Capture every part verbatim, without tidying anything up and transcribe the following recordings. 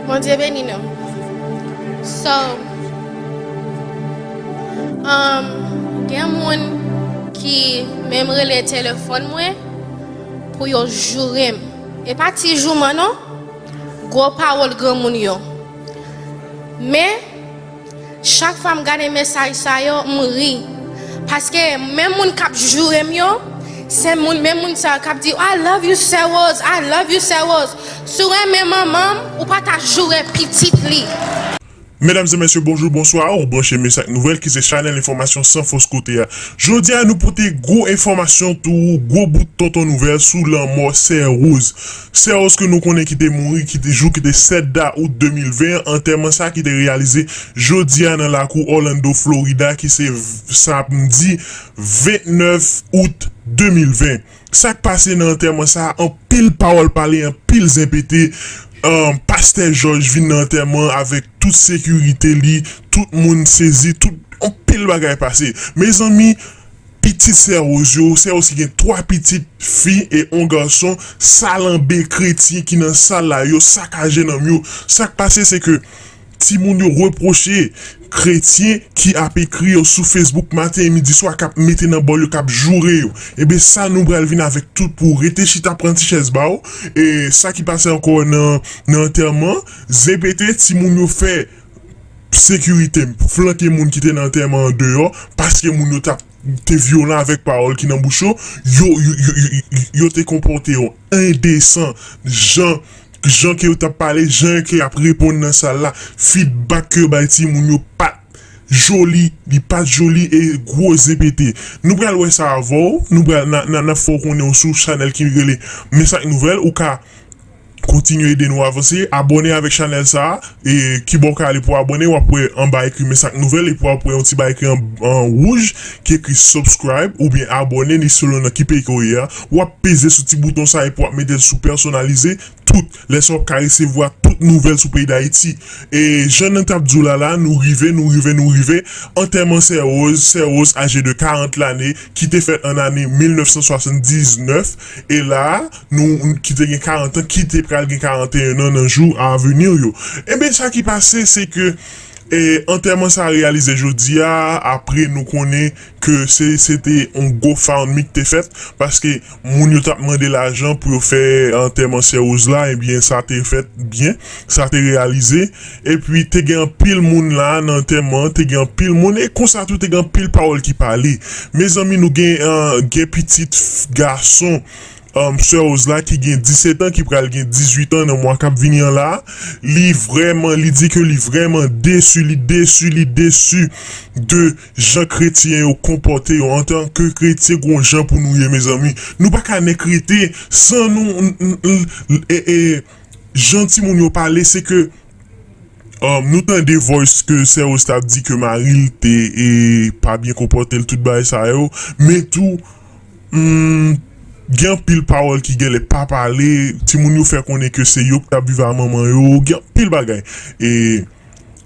Bondye beni nou. So, um, gen moun ki menm rele telefòn mwen pou yo joure m. E pa ti jouman non, gwo pawòl granmoun yo. Men, chak fwa m gade mesaj sa yo, m ri. Paske menm moun k ap joure m yo, se moun, menm moun sa yo k ap di, "I love you, Sè Rose, I love you, Sè Rose." Si w renmen manman m, ou pa ta joure pitit li. Medam e mesye, bonjou, bonswa. Ou branche Mesak Nouvèl, ki se chanèl enfòmasyon san fòs kote a. Jodi a, nou pote gwo enfòmasyon tou, gwo bout tonton nouvèl sou lanmò Sè Rose. Sè Rose ke nou konnen ki te mouri, ki te jou ki te sèt da out de mil ven, antèman sa ki te reyalize jodi a nan lakou Orlando, Florida, ki se v-, samdi vennèf out de mil ven. Sa k pase nan antèman sa, anpil pawòl pale, anpil zen pete. Ahn, pastè Jòj vin nan antèman avèk tout sekirite li, tout moun sezi, tout, anpil bagay pase. Mezanmi, pitit Sè Rose yo, Sè Rose ki gen twa pitit fi e yon gason, salanbe kretyen ki nan sal la, yo sakaje nanm yo. Sa k pase, se ke timoun yo repwoche kretyen ki ap ekri yo sou Facebook maten, midi, swa, k ap mete nan bòl yo, k ap joure yo. Ebyen, sa nou pral vin avèk tout pou w. Rete chita, pran ti chèz ba w. E sa ki pase ankò nan, nan antèman, zen pete, timoun yo fè sekirite flanke moun ki te nan antèman an deyò, paske moun yo t ap te vyolan avèk pawòl ki nan bouch yo, yo, yo, yo, yo, yo te konpòte yo endesan, jan, jan ke yo t ap pale, jan ke y ap reponn nan sal la, feedback ke yo bay timoun yo pa t joli, li pa t joli e gwo zen pete. Nou pral wè sa avè w, nou pral, n a, n a, n ap fè w konnen w sou chanèl ki rele Mesak Nouvèl, ou ka kontinye ede nou avanse, abòne avèk chanèl sa a, e kibò w ka ale pou abòne, w ap wè anba ekri Mesak Nouvèl, epi w ap wè yon ti bagay ekri an, an wouj, ki ekri subscribe, oubyen abòne, ni selon nan ki peyi ke w ye a, w ap peze sou ti bouton sa a, epi w ap mete l sou pèsonalize, tout, lè sa w ap ka resevwa tout nouvèl sou peyi Dayiti. E jan nou t ap di w la la, nou rive, nou rive, nou rive, antèman Sè Rose, Sè Rose, aje de karant lane, ki te fèt an ane mil nèf san swasanndiznèf, e la a, nou, ki te gen karant an, ki te pral gen karanteyen an nan jou a vini yo. Ebyen, sa ki pase, se ke, e, antèman sa a reyalize jodi a, apre nou konnen ke se, se te yon GoFundMe ki te fèt, paske moun yo t ap mande lajan pou yo fè antèman Sè Rose la, ebyen, sa te fèt byen, sa te reyalize. Epi, te gen anpil moun la nan antèman an, te gen anpil moun, e konsa tou, te gen anpil pawòl ki pale. Mezanmi, nou gen, ah, gen pitit f-, gason, um, Sè Rose la ki gen disèt an, ki pral gen dizuit an nan mwa k ap vini an la. Li vrèman, li di ke li vrèman desi, li desi, li desi de jan kretyen yo konpòte yo. Antanke kretyen, gon jan pou nou ye, mezanmi. Nou pa ka nèk rete san nou, n-, n-, n-, e, e, jan timoun yo pale, se ke, um, nou tande voice ke Sè Rose t ap di ke mari l te, e, pa byen konpòte l, tout bagay sa yo, men tou, hmm, gen anpil pawòl ki genlè pa pale, timoun yo fè konnen ke se yo ki t ap viv a manman yo, gen anpil bagay. E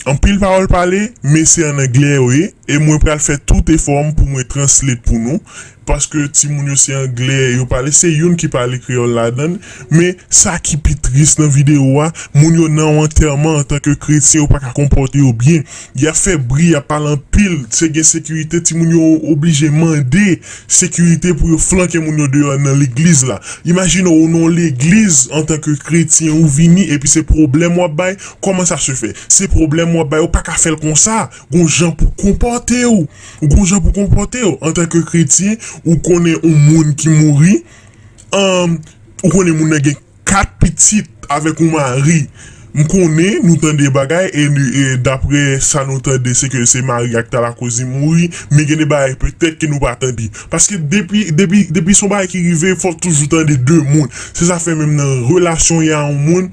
anpil pawòl pale, men se an anglè yo ye, e mwen pral fè tout efò m pou mwen translate pou nou, paske timoun yo se anglè yo pale, se youn ki pale kreyòl ladan l, men sa ki pi tris nan videyo a, moun yo nan yon antèman antanke kretyen, yo pa ka konpòte yo byen. Y ap fè bri, y ap pale anpil, se gen sekirite, timoun yo oblije mande sekirite pou yo flanke moun yo deyò nan legliz la. Imajine w, ou nan yon legliz antanke kretyen, ou vini, epi se pwoblèm w ap bay, kòman sa se fè? Se pwoblèm w ap bay, ou pa ka fè l konsa. Gon jan pou konpòte w. Ou gon jan pou konpòte w. Antanke kretyen, ou konnen yon moun ki mouri, um, ou konnen moun nan gen kat pitit avèk yon mari. M konnen nou tande bagay, e, e daprè sa nou tande, se ke se mari a ki t al akoz li mouri, men gen de bagay petèt ke nou pa tande. Paske depi, depi, depi se yon bagay ki rive, fò w toujou tande de moun. Se sa fè menm nan relasyon w ye a yon moun,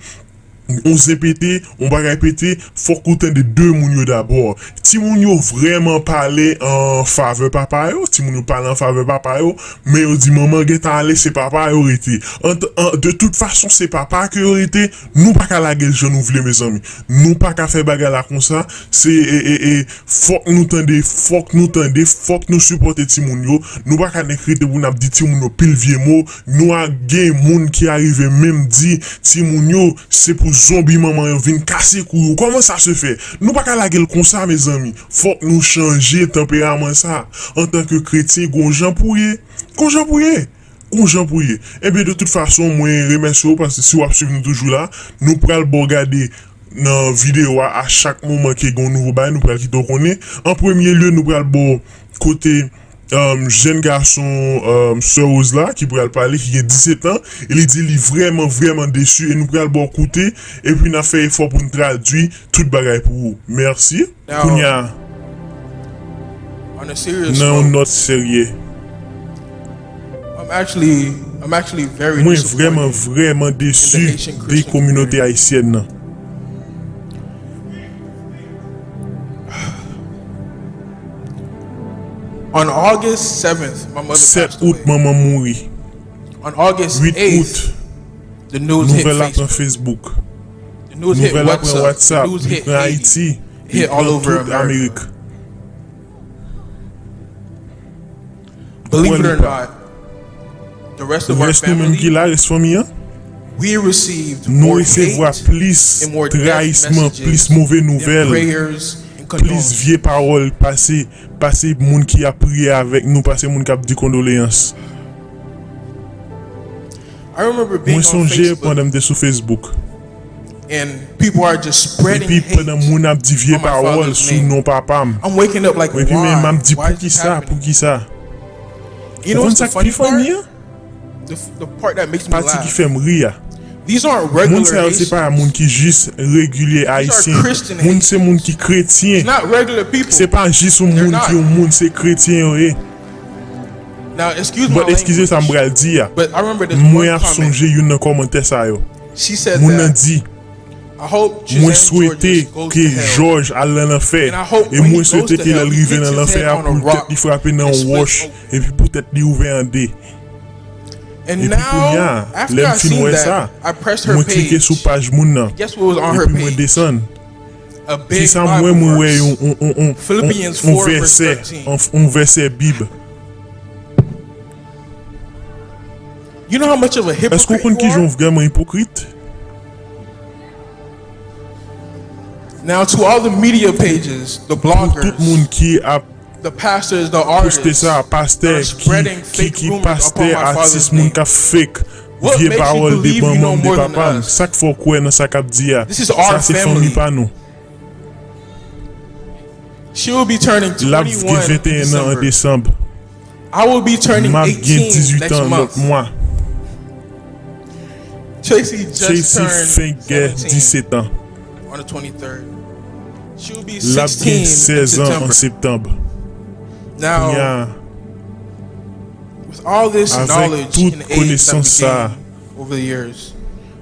yon zen pete, yon bagay pete, fòk ou tande de moun yo dabò. Timoun yo vrèman pale an favè papa yo, timoun yo pale an favè papa yo, men yo di manman gentan ale, se papa yo rete. An, an, de tout fason, se papa ke yo rete, nou pa ka lage l jan nou vle, mezanmi. Nou pa ka fè bagay la konsa, se, e, e, e, fòk nou tande, fòk nou tande, fòk nou sipòte timoun yo. Nou pa ka nèk rete pou n ap di timoun yo pil vye mo. Nou a gen moun ki arive menm di timoun yo, se pou zonbi manman yo vin kase kou yo. Kòman sa se fè? Nou pa ka lage l konsa, mezanmi. Fòk nou chanje tanperaman sa. Antanke kretyen, gon jan pou ye. Gon jan pou ye. Gon jan pou ye. Ebyen, de tout fason, mwen remèsye w paske si w ap swiv nou toujou la, nou pral ba w gade nan videyo a, a chak moman ke gen yon nouvo bagay, nou pral kite w konnen. An premye lye, nou pral ba w kote, um, jèn gason, um, Sè Rose la, ki pral pale, ki gen disèt an, e li di li vrèman, vrèman desi, e nou pral ba w koute, epi n ap fè efò pou n tradui tout bagay pou ou. Mèsi. Now, kounye a, on a serious note, nan yon nòt serye, I'm actually, I'm actually very mwen vrèman, disappointed vrèman in the desi Haitian de Christian community community. Ayisyèn nan. On August seventh, my mother sèt passed out, away. Manman m mouri. On August eighth, uit out, the news hit nouvèl la pran Facebook. Facebook. The news hit WhatsApp. Nouvèl la pran WhatsApp. The news hit Haiti. Li pran Ayiti. It hit all over America. Li pran tout Amerik. Believe it or not, the rest of our family, rès nou menm ki la, rès fanmi an, we received more hate and more death messages than prayers and condolences. Nou resevwa plis trayisman, plis move nouvèl, plis vye pawòl pase, pase moun ki ap priye avèk nou, pase moun k ap di kondoleyans. I remember being on Facebook. Mwen sonje pandan m te sou Facebook. And people are just spreading hate on my father's name. Epi pandan moun ap di vye pawòl sou non papa m. I'm waking up like, why? Epi men m ap di, poukisa, poukisa? Why is this happening? You know what's the funny part? Ou konn sa k pi funny an? The, the part that makes me laugh. Pati ki fè m ri a. These aren't regular Haitians. Moun sa yo se pa moun ki jis regilye ayisyen. These are Christian Haitians. Moun se moun ki kretyen. It's not regular people. Se pa jis yon moun ki yon moun, se kretyen yo ye. They're not. Now, excuse my language, but eskize sa m pral di a. But I remember this one comment. Mwen ap sonje youn nan kòmantè sa yo. She said that, moun nan di, I hope Gisèle Georges goes to hell. Mwen swete ke Jòj al nan lanfè. And I hope when he goes to hell, he hits his head on a rock and splits open. E mwen swete ke lè l rive nan lanfè a, pou tèt li frape nan yon wòch, epi pou tèt li ouvè an de. And now, after I seen that, I pressed her page. Epi kounye a, lè m fin wè sa, mwen klike sou paj moun nan. And guess what was on her page? Epi mwen desann. A big Bible verse. Kisa m wè? Mwen wè yon, yon, yon, yon, yon, Philippians four verse thirteen. Yon vèsè, yon, yon vèsè Bib. You know how much of a hypocrite you are? Èske w konn kijan w vrèman ipokrit? Now, to all the media pages, the bloggers, the pastors, the artists that are spreading fake rumors upon my father's name. Pou tout moun ki ap poste sa, pastè, ki, ki, ki pastè, atis, moun k ap fake vye pawòl de manman m, de papa m. What makes you believe you know more than us? Sa k fè w kwè nan sa k ap di a? This is our family. Sa se fanmi pa nou. She will be turning twenty-one in December. L ap gen venteyen an an desanm. I will be turning eighteen next month. M ap gen dizuit an lòt mwa. Tracy just turned seventeen. Tracy fenk gen disèt an. On the twenty-third. She will be sixteen in September. L ap gen sèz an an septanm. Now, kounye a, with all this knowledge and age that we gained over the years,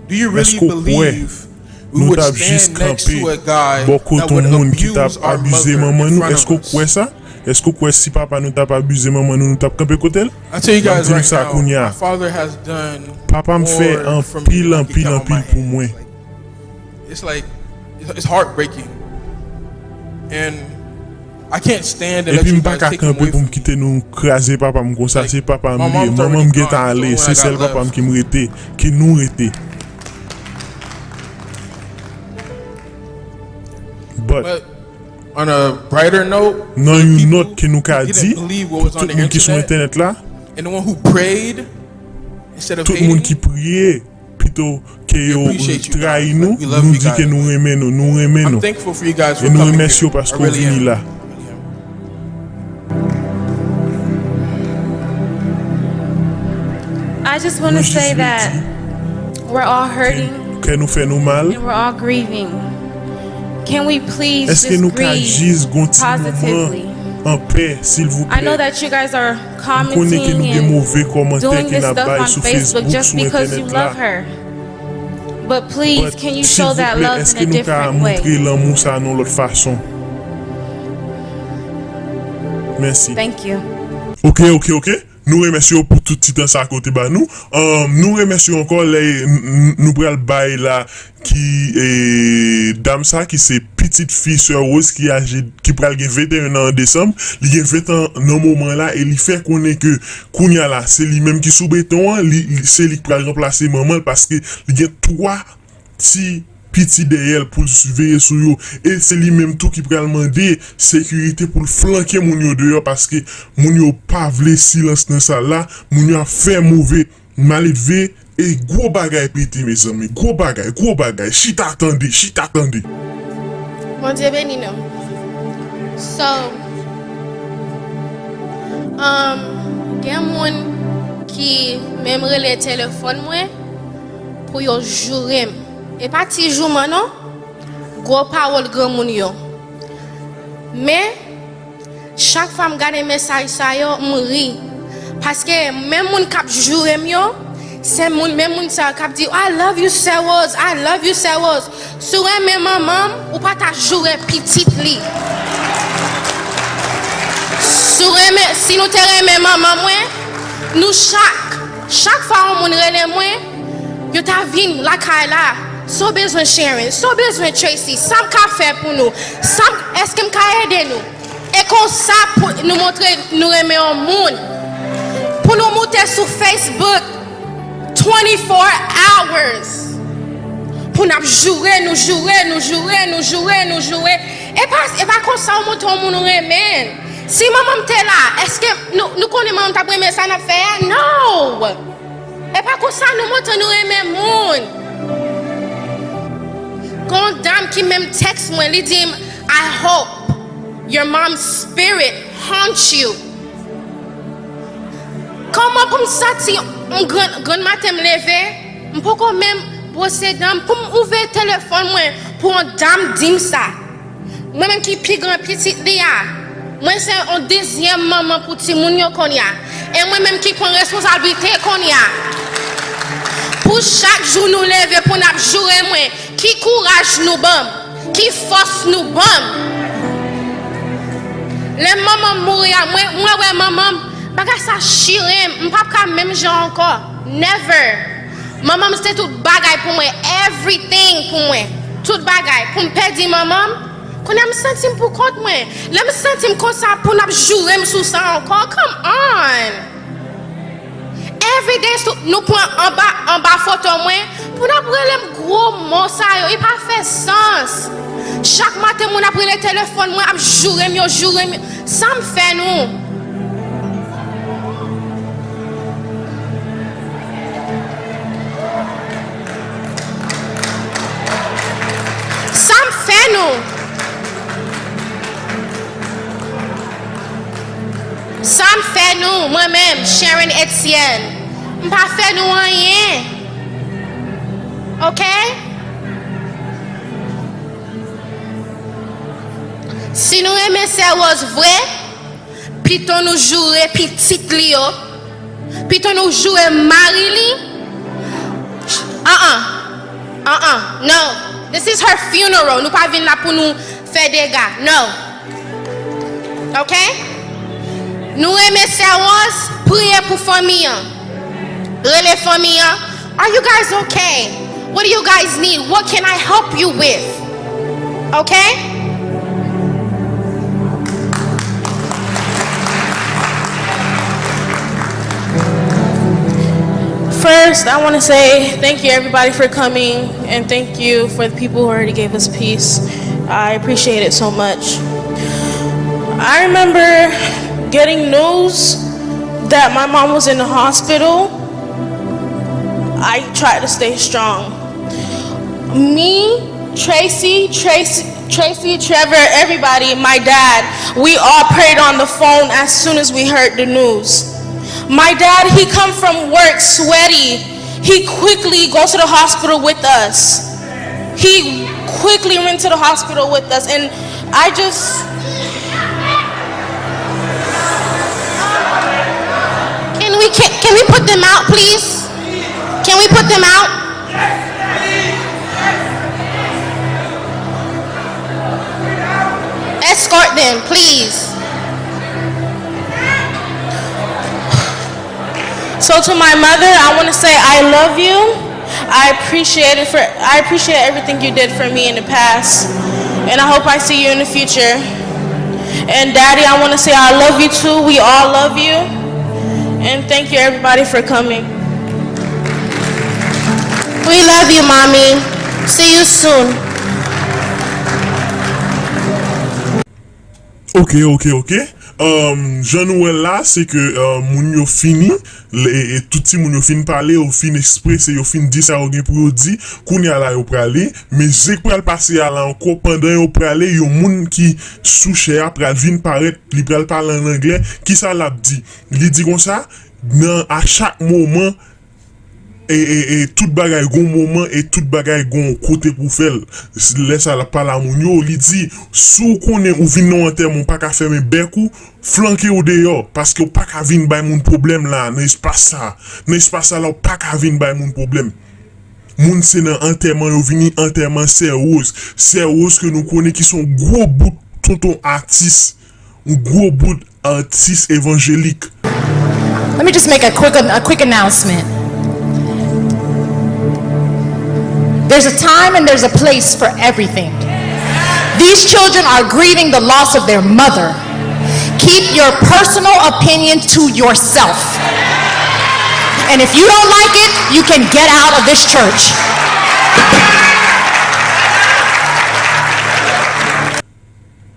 do you really believe we would stand next to a guy that would abuse our mother in front of us? Avèk tout konesans sa a, nou t ap jis kanpe bò kote yon moun ki t ap abize manman nou? Èske w kwè sa? Èske w kwè si papa nou t ap abize manman nou, nou t ap kanpe kote l? I tell you guys right now, my father has done more for me than I can count on my hands. M ap di nou sa kounye a. Papa m fè anpil, anpil, anpil pou mwen. It's like, it's, it's heartbreaking. And I can't stand and let you guys take him away from me. Epi m pa ka kanpe pou m kite nou kraze papa m konsa. Like, se papa m li ye. My mom's already gone. Manman m gentan ale. It's the only one I got left. Se sèl papa m ki m rete, ki nou rete. But, but on a brighter note, for the people who didn't believe what was on the internet, and the one who prayed instead of hating, we appreciate you guys. Like, we love you guys. And we want you to know that. And we appreciate you. And we appreciate you. But people, ki nou ka di, pou tout moun ki sou entènèt la, tout moun ki peye, tout moun ki sou entènèt la, tout moun ki priye, pito ke yo trayi nou, nou di ke nou renmen nou, nou renmen nou. I'm thankful for you guys for coming here. E nou remèsye w paske w vini la. I really am. I just want to say that we're all hurting and we're all grieving. Mwen jis vle di, kè, kè nou fè nou mal. Can we please just grieve positively? Èske nou ka jis gon ti moman an pè, silvouplè? I know that you guys are commenting and doing this stuff on Facebook just because you love her. M konnen ke nou gen move kòmantè ki n ap bay sou Facebook, sou entènèt la. But please, can you show that love in a different way? But, silvouplè, èske nou ka montre lanmou sa a nan yon lòt fason? Mèsi. Thank you. Ok, ok, ok. Nou remèsye w pou tout ti tan sa ke w te ba nou. Ahn, nou remèsye w ankò lè n-, n-, nou pral bay la ki, e, dam sa ki se pitit fi Sè Rose ki aje, ki pral gen venteyen an an desanm. Li gen ven an nan moman la e li fè konnen ke kounye a la, se li menm ki sou beton an, li, li, se li ki pral ranplase manman l paske li gen twa ti piti dèyè l pou l siveye sou yo. E se li menm tou ki pral mande sekirite pou l flanke moun yo deyò, paske moun yo pa vle silans nan sal la, moun yo ap fè move, maledve, e gwo bagay pete, mezanmi, gwo bagay, gwo bagay, chita tande, chita tande. Bondye beni nou. So, um, gen moun ki menm rele telefòn mwen pou yo joure m. E pa ti jouman non, gwo pawòl granmoun yo. Men, chak fwa m gade mesaj sa yo, m ri. Paske menm moun k ap joure m yo, se moun, menm moun sa yo k ap di, "I love you, Serose, I love you, Serose." Si w renmen manman m, ou pa ta joure pitit li. Si w renmen, si nou te renmen manman mwen, nou chak, chak fwa yon moun rele mwen, yo ta vin lakay la. Sa w bezwen, Sharon? Sa w bezwen, Tracy? Sa m ka fè pou nou? Sa m, èske m ka ede nou? E konsa pou nou montre nou renmen yon moun. Pou nou moute sou Facebook twenty-four hours. Pou n ap joure, nou joure, nou joure, nou joure, nou joure. E pa, e pa konsa w montre yon moun ou renmen. Si manman m te la, èske nou, nou konnen manman m t ap renmen sa n ap fè a? No! E pa konsa nou montre nou renmen moun. Gon dam ki menm tèks mwen, li di m, "I hope your mom's spirit haunts you." Kòman pou m santi m grann, grann maten m leve, m poko menm bwose dan m, pou m ouvè telefòn mwen, pou yon dam di m sa. Mwen menm ki pi gran pitit li a, mwen se yon dezyèm manman pou timoun yo kounye a. E mwen menm ki pran responsablite kounye a. Pou chak jou nou leve pou n ap joure mwen, ki kouraj nou ban m, ki fòs nou ban m. Lè manman m mouri a, mwen, mwen wè manman m, bagay sa chire m, m p ap ka menm jan ankò. Never. Manman m se tout bagay pou mwen, everything pou mwen. Tout bagay. Pou m pèdi manman m, kounye a m santi m pou kont mwen. Lè m santi m konsa, pou n ap joure m sou sa ankò, come on! Everyday sou, nou pran anba, anba foto mwen, pou n ap rele m gwo mo sa yo, e pa fè sans. Chak maten, moun ap rele telefòn mwen, ap joure m, yo joure m. Sa m fè nou? Sa m fè nou? Sa m fè nou, mwen menm, Sharon Etienne? M pa fè nou anyen. Oke? Si nou renmen Sè Rose vre, pito nou joure pitit li yo, pito nou joure mari li. An an. An an. No. This is her funeral. Nou pa vin la pou nou fè dega. No. Oke? Nou renmen Sè Rose, priye pou fanmi an. Rele fanmi an. Are you guys okay? What do you guys need? What can I help you with? Okay? First, I want to say thank you, everybody, for coming, and thank you for the people who already gave us peace. I appreciate it so much. I remember getting news that my mom was in the hospital. I tried to stay strong. Me, Tracy, Tracy, Tracy, Trevor, everybody, my dad, we all prayed on the phone as soon as we heard the news. My dad, he come from work sweaty. He quickly go to the hospital with us. He quickly went to the hospital with us, and I just Can we, can, can we put them out, please? Can we put them out? Escort them, please. So to my mother, I want to say I love you. I appreciate it for I appreciate everything you did for me in the past, and I hope I see you in the future. And Daddy, I want to say I love you too. We all love you, and thank you everybody for coming. We love you, Mommy. See you soon. Ok, ok, ok. Um, jan nou wè l la, se ke um, moun yo fini, e, e tout timoun yo fin pale, yo fin eksprese, yo fin di sa yo gen pou yo di. Kounye a la yo prale, men zen k pral pase a la ankò, pandan yo prale, yon moun ki sou chè a pral vin parèt, li pral pale an anglè. Kisa l ap di? Li di konsa, nan a chak moman, e, e, e tout bagay gon moman e tout bagay gon kote pou fè l. Lè sa l ap pale a moun yo, li di, si w konnen ou vin nan yon antèman, ou pa ka fèmen bèk ou, flanke w deyò, paske w pa ka vin bay moun pwoblèm la, nan espas sa. Nan espas sa la, w pa ka vin bay moun pwoblèm. Moun se nan antèman yo vini, antèman Sè Rose. Sè Rose ke nou konnen ki se yon gwo bout tonton atis. Yon gwo bout atis evanjelik. Let me just make a quick, a quick announcement. There's a time and there's a place for everything. These children are grieving the loss of their mother. Keep your personal opinion to yourself. And if you don't like it, you can get out of this church.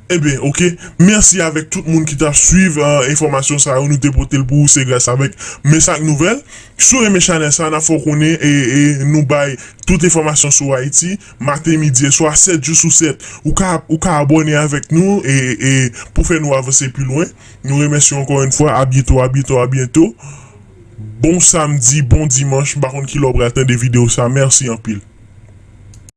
Ebyen, ok. Mèsi avèk tout moun ki t ap swiv uh, enfòmasyon sa yo nou te pote l pou ou. Se gras avèk Mesak Nouvèl. Si w renmen chanèl sa, n ap fè w konnen e, e nou bay tout enfòmasyon sou Ayiti, maten, midi e swa, sèt jou sou sèt. Ou ka, ou ka abòne avèk nou e, e pou fè nou avanse pi lwen. Nou remèsye w ankò yon fwa. A byento, a byento, a byento. Bon samdi, bon dimanch. M pa konn kilè w pral tande videyo sa. Mèsi anpil.